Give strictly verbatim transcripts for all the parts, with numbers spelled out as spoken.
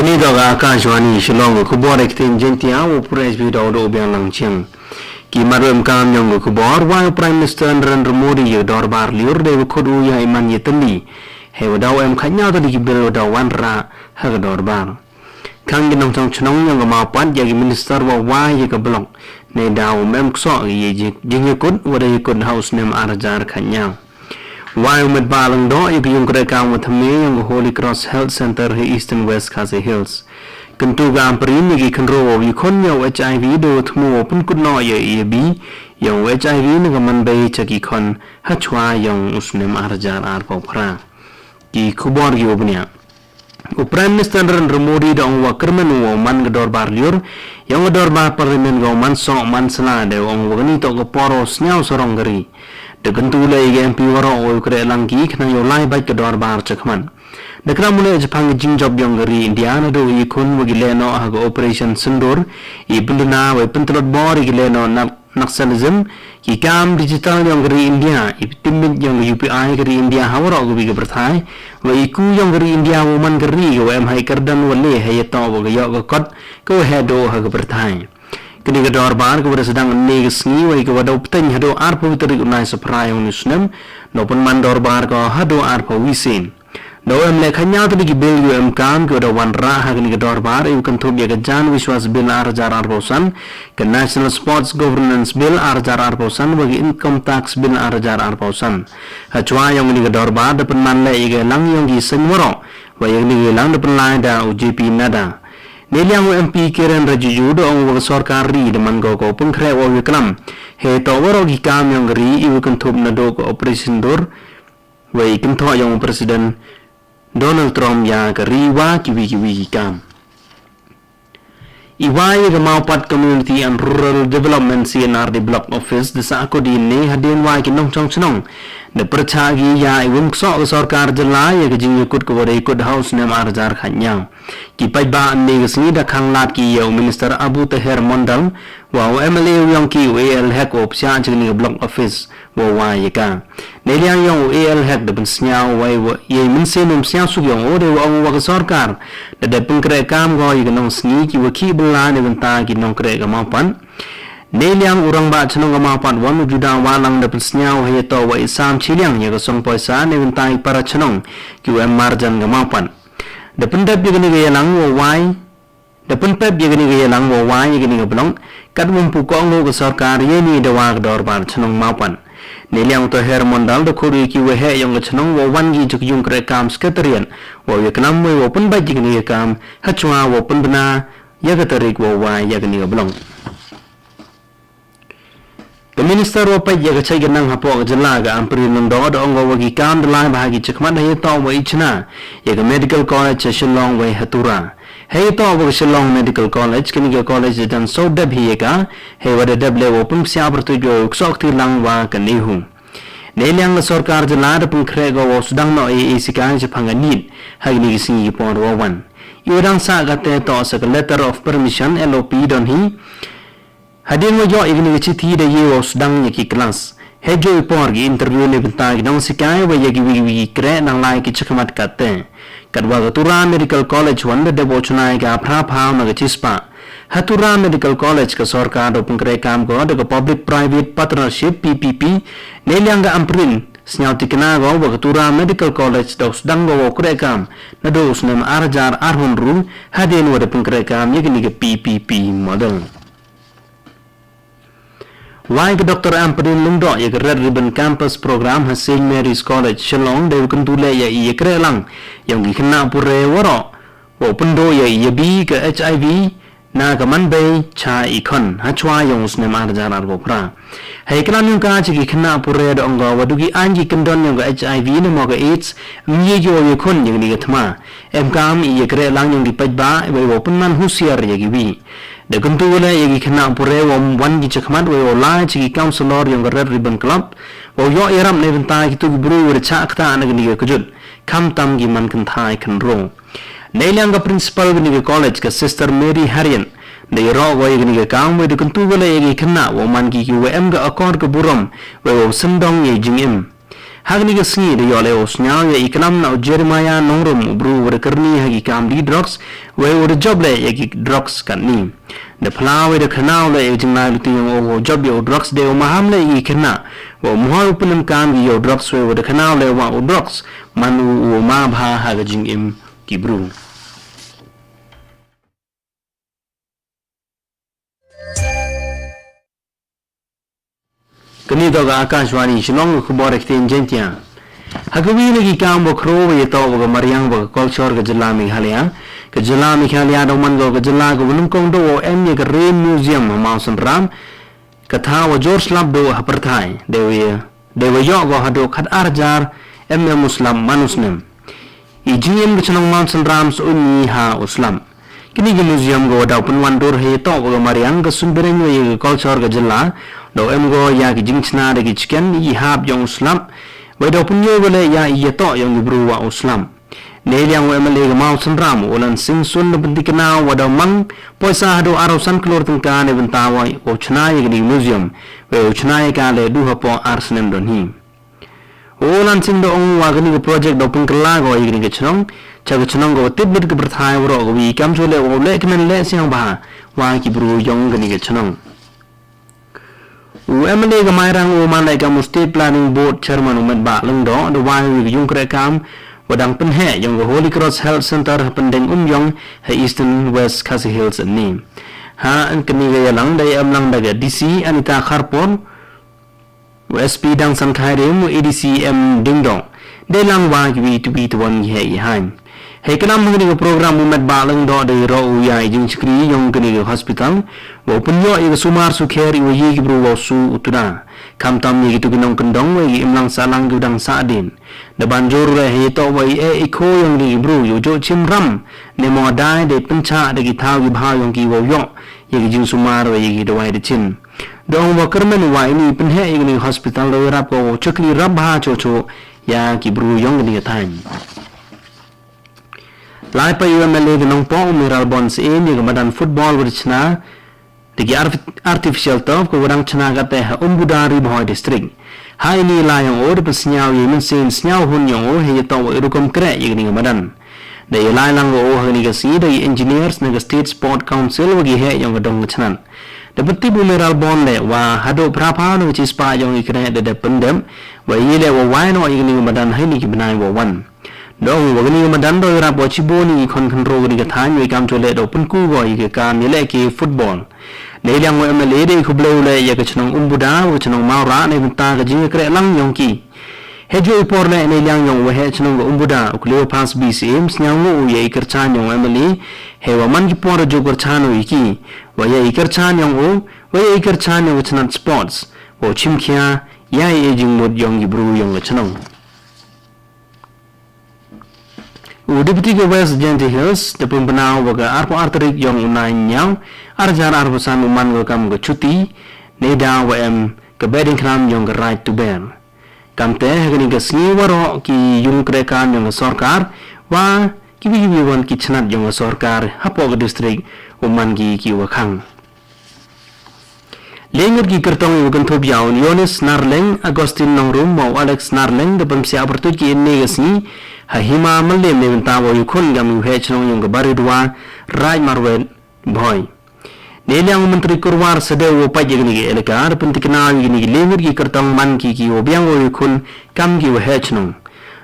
Kani toh ka Akashvani Shillong, ka khubor ha i ktien Jaiñtia, u Press Video da u biang lang chiang. Ki mat wa emkaam yong ka khubor. Wai u Prime Minister Narendra Modi ya ka dorbar Lyiur deiwa khut u ya i man yatylli heiwa daw em khatñiaw tylli ki bill wa daw wanrah ha ka dorbar. Khang ki nongchong chnong yong ka Mawpat ya ki minister wa wai ya ka block neidaw ym em ksoh ki ya i jing, jingyakut wa da yakut ha u snem ar hajar khatñiaw. Wai u Metbah Lyngdoh ya ka yung krehkaam wa thymme yong ka Holy Cross Health Centre ha Eastern West Khasi Hills. Kyntu ka Ampareen ya ki khynroo wow yakhun ya u HIV deiwa thmu wow pynkut noh ya i yabi yong u HIV na ka manbei cha ki khon hachwa yong u snem ar hajar arphaw phra. Ki khubor kiwa bniah. U Prime Minister Narendra Modi da ong wa kyrmen u wow man ka dorbar Lyiur yong ka dorbar Parliament kawa man soh man sla deiwa ong wa kani toh ka por wow sñiaw sarong ka ri. Da kyntu leh ya ki MP waroh wow krehlang ki khnang yow lai bait ka dorbar chakhmat. Da klam u leh chaphang ka jingjop yong ka ri India nadooh i yakhun wa ki lehnoh ha ka Operation Sindoor, i pynduna wei pyntlot bor ya ki lehnoh Naxalism, ki kaam digital yong ka ri India, i tipmit yong ka UPI ka ri India ha waroh kawi ka pyrthai, wa i ku yong ka ri India wow man ka ri kawa em hei kyrdan wa le heiyatoh wa ka yoh ka kot kawa heh dooh ha ka pyrthai. Kani ka dorbar kawa da sdang ynne ka sngi wei kawa daw pteiñ hadooh arphaw wi tarik u Naisapra yong uni u snem, daw pynman dorbar ko hadooh arphaw wi sien. Daw em leh khatñiaw tylli ki bill kiwa emkaam kiwa daw wanrah ha kani ka dorbar iwa kynthup ya ka Jan Vishwas Bill ar hajar arphaw san, ka National Sports Governance Bill ar hajar arphaw san wa ka Income Tax Bill ar hajar arphaw san. Hachwa yong kani ka dorbar da pynman leh ya ka yalang yong ki seiñ waroh, wa ya kani ka yalang da pynlai da u JP Nadda. Neiliang u MP Kiren Rijiju da ong wa ka sorkar ri da man ko kawa pynkhreh wow yaklam heiyatoh waroh ki kaam yong ka ri iwa kynthup nadooh ka Operation Sindoor wei i kynthoh yong u President Donald Trump ya ka ri wa kiwi kiwi ki kaam. I wai ya ka Mawpat Community and Rural Development C and R D Block Office da sahkut ynne hadien wa ki nongchong chnong da pyrchah ki ya iwym ksoh ka sorkar jylla ya ka jingyakut kawa da yakut ha u snem ar hajar khatñiaw. Ki paidbah ynne ka sngi da khang laad ki ya u Minister Abu Taher Mondal wa u MLA u yong ki u AL Hek wow psiah cha kani ka Block Office wow wai ya ka. Neiliang yong u AL Hek da pynsñiaw wei yei mynsiem ym sñiawsuk yong oo deiwa ong wa ka sorkar da dep pynkrehkaam ko ya ka nongsngi kiwa khih bylla neibynta ki nongkreh ka Mawpat. Neiliang u Rangbah Chnong ka Mawpat won u Judah Wahlang da pynsñiaw heiyatoh wa i saam chiliang ya ka song poisa neibynta i para chnong kiwa em marjan ka Mawpat. Da pyndep ya kani ka yalang wow wai Da pynpep ya kani ka yalang wow wai ya kani ka block katwym pu kohnguh ka sorkar yeini dawa ka dorbar chnong Mawpat. Neiliang u Taher Mondal da khut u ya kiwa heh yong ka chnong wow wan ki cha ka yung krehkaam Secretariat wow yaklam wei wow pynbait ya kani ka kaam hachwa wow pynbna ya ka tarik wow wai ya kani ka block. Ka Minister wa peit ya ka chait ka nang hapoh ka jylla ka Ampareen Lyngdoh da ong ko wa ki kaam da lai bha ki chakhmat heiyatoh wa i chna ya ka Medical College cha Shillong wei ha Tura. Heiyatoh wa ka Shillong Medical College, kani ka college da jan soo dep hi ya ka heiwa da dep leh wow pynpsiah pyrtuid wow ksoh kti lang wa ka NEHU. Neiliang ka sorkar jylla da pynkhreh ko wow sdang noh yei sikai chaphang ka NEET ha kini ki sngi ki por wow wan. Iwa dang sah kattæ toh sa ka Letter of Permission, LOP, donhi hadien wa yoh ya kani ka chithi da ye wow sdang ya ki class. Heijooh i por ki interview neibynta ki nongsikai wa ya kiwi kiwi ki kreh dang lai ki chakhmat kattæ. Katwa ka Tura Medical College won da dep wow chna ya ka phra phaw na ka chispah. Ha Tura Medical College ka sorkar daw pynkrehkaam ko da ka Public Private Partnership, PPP. Neiliang ka Ampareen sñiaw tikna ko wa ka Tura Medical College daw sdang ko wow krehkaam nadooh u snem ar hajar arphaw ynru hadien wa da pynkrehkaam ya kani ka PPP model. Wai ka Dr Ampareen Lyngdoh ya ka Red Ribbon Campus Programme ha St Mary's College, Shillong deiwa kyntu leh ya i yakrehlang yong ki khynnah puræ waroh wow pyndooh ya i yabi ka HIV na ka manbei cha i khon hachwa yong u snem ar hajar arphaw phra. Hei klam yong ka cha ki khynnah puræ da ong ko wa du ki aiñ ki kyndon yong ka HIV namo ka AIDS ym ye ki wow yakhun ya kani ka thma. Emkaam i yakrehlang yong ki paidbah wei wow pynman husiar ya kiwi. Da kyntu leh ya ki khynnah puræ wow wan ki chakhmat wei wow lai cha ki counsellor yong ka Red Ribbon Club wow yoh yarap neibynta kitu ki bru wa da chah ktah na kani ka kjut, khamtam ki man kynthai khynroo. Neiliang ka Principal kani ka college ka Sister Mary Harriet da yaroh ko ya kani ka kaam wei da kyntu ko leh ya ki khynnah wow man ki kiwa em ka akor ka burom wei wow syndong yei jingim. Ha kani ka sngi da yoh leh u sñiaw ya i klam na u Jeremiah Nongrum, u bru wa da kyrni ha ki kam di drugs, wei u da jop leh ya ki drugs katni. Da phylla wei da khana u leh ya ka jinglai luti yong u wa u jop ya u drugs de u maham leh ya ki khynnah, wa u mohoi u pynemkam ki ya u drugs, wei wa da khana u leh wa u drugs man u u ma bha ha ka jingim ki bru. Kani toh ka Akashvani Shillong, ka khubor ha ktien Jaiñtia. Ha kawi na ki kam wa khraw wa yatoh wa ka mariang wa ka culture ka jylla Meghalaya, ka jylla Meghalaya da man ko ka jylla ka wa nyngkong doh wow em ya ka Rain Museum ha Mawsynram, ka thaw wa jor slap doh ha pyrthai, dei wa, dei wa yoh ko hadooh khat ar hajar mm u slap man u snem. I jingim ka chnong Mawsynram sa uñi ha u slap. Kini ki museum ko wa daw pynwandur hei yatoh wa ka mariang, ka suiñbneiñ wa ya ka culture ka jylla, daw em ko ya ki jingchna da ki chicken, i hap yong u slap, wei daw pynyoo ko leh ya i yatoh yong ki bru wa u slap. Neiliang u MLA ka Mawsynram, u Lansing Sun, da pyntikna u wa daw mang poisa hadooh arphaw san klur tyngka neibynta wa u chna ya kani ka museum, wei u chna ya ka leh du hapoh ar snem donhi. U Lansing da ong u wa kani ka project daw pynkylla ko ya kani ka chnong, cha ka chnong ka wa tipmit ka pyrthai waroh kawi, kamjooh leh wow lehkmen lehsiang bha wa ki bru yong kani ka chnong. U MLA ka Mairang u man leh kam u State Planning Board Chairman, u Metbah Lyngdoh, da wai u ya ka yung krehkaam wa dang pynheh yong ka Holy Cross Health Centre ha Pyndengumiong ha Eastern West Khasi Hills ni. Ha kani ka yalang da emlang da ka DC Anita Kharpor, u SP Dangsan Khairim, u ADC M Dingdong, deilang wa kiwi kiwi tawon ki heh ki haiñ. Hei klam ha kani ka program, u Metbah Lyngdoh da yaroh u ya i jingchakri yong kani ka hospital, wa u pynyoh ya ka sumar sukher i wa ye ki bru wa u su u tuda, khamtam ya kitu ki nongkyndong wei ki imlang sahlang ki wa dang sahdien. Da ban jur u leh hei yatoh wa i eh i kho yong kini ki bru yow jooh chim ram, ne mo dai dei pynchah da ki thaw ki bha yong ki wow yoh ya ki jingsumar wei ya ki dawai da chin. Da ong wa kyrmen wa ini i pynheh ya kani ka hospital da yarap ko wow chakri rap bha chooh chooh ya ki bru yong kani ka thaiñ. Lai pa u MLA ka Nongpoh, u Mayralborn Syiem, ya ka madan football wa da chna da ki arf-, artificial turf ka wa dang chna kate ha Umbuda, Ri Bhoi District. Ha ini lai yong o da pynsñiaw ya i mynsiem sñiaw hun yong o hei yatoh wa i rukom kreh ya kani ka madan. Da yalai lang wa o ha kani ka sngi da ki engineers na ka State Sport Council wa ki heh yong ka dong ka chnat. Da pyntip u Mayralborn leh wa hadooh phra phaw na ka chispah yong i kreh da dep pyndep, wa i leh wa wai noh ya kani ka madan ha ini ki bnai wa wan. Da ong wa kani ka madan da yarap wa chibun i khon khynroo kani ka thaiñ, wei kamjooh leh da pynku ko ya ka kam yalehke football. Neiliang u MLA da i khublei u leh ya ka chnong Umbuda wa ka chnong Mawrah neibynta ka jingyakrehlang yong ki. Heijooh i por leh neiliang yong u waheh chnong ka Umbuda, u Cleopas B Syiem, sñiawngooh u ya i kyrchaan yong u MLA, hei wa man ki por da jooh kyrchaan u ya ki, wa ya i kyrchaan yong u, wa ya i kyrchaan yong ka chnat sports, wow chimkhia ya i e jingmut yong ki bru yong ka chnong. U Deputy ka West Jaintia Hills da pynbna u wa ka arphaw ar tarik yong u Naiñiaw, ar hajar arphaw san u man ko kam ka chuti, neidaw wa em ka Behdienkhlam yong ka Raij Tuber. Kamte ha kani ka sngi waroh ki yung krehkaam yong ka sorkar wa kiwi kiwi won ki chnat yong ka sorkar hapoh ka district u man ki ki wa khang. Le ngut ki kyrtong i wa kynthup ya u Yonis Narleng, Augustine Nongrum wa u Alex Narleng da pynpsiah pyrtuid ki ynne ka sngi ha Hima Mylliem neibynta wow yakhun kam i waheh chnong yong ka Baridua, Raij Marwet, Bhoi. Neiliang u Myntri Kurwar Syiem wa pait ya kani ka elaka da pyntikna u ya kini ki le ngut ki kyrtong man ki ki wa biang wow yakhun kam ki waheh chnong.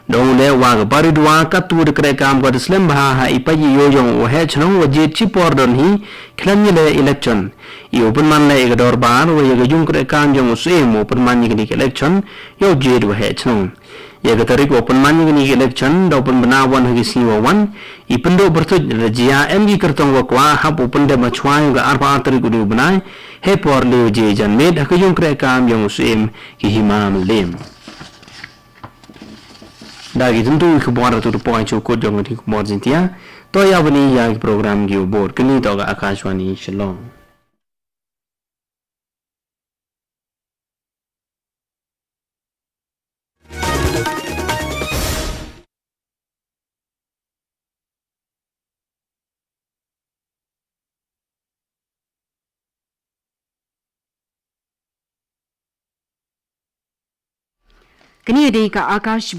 Da ong u leh wa ka Baridua katu da krehkaam ko da slem bha ha i pait i yoo yong u waheh chnong wa jied chipor donhi khlem yaleh election. I u pynman leh ya ka dorbar wa ya ka yung krehkaam yong u Syiem wow pynman ya kani ka election yow jied waheh chnong. Ya ka tarik wow pynman ya kani ka election daw pynbna won ha ki sngi wa wan. I pynduh pyrtuid da jia em ki kyrtong wa kwah hap wow pyndep hachwa yong ka arphaw ar tarik uni u bnai, heipor le waje janmiet ha ka yung krehkaam yong u Syiem ki Hima Mylliem. Da ki kyntu ki khubor hatu da poi cha u kut yong kani ka khubor Jaintia. To ya wani ya ki program ki wa bood, kani toh ka Akashvani Shillong. Kani dei ka Akash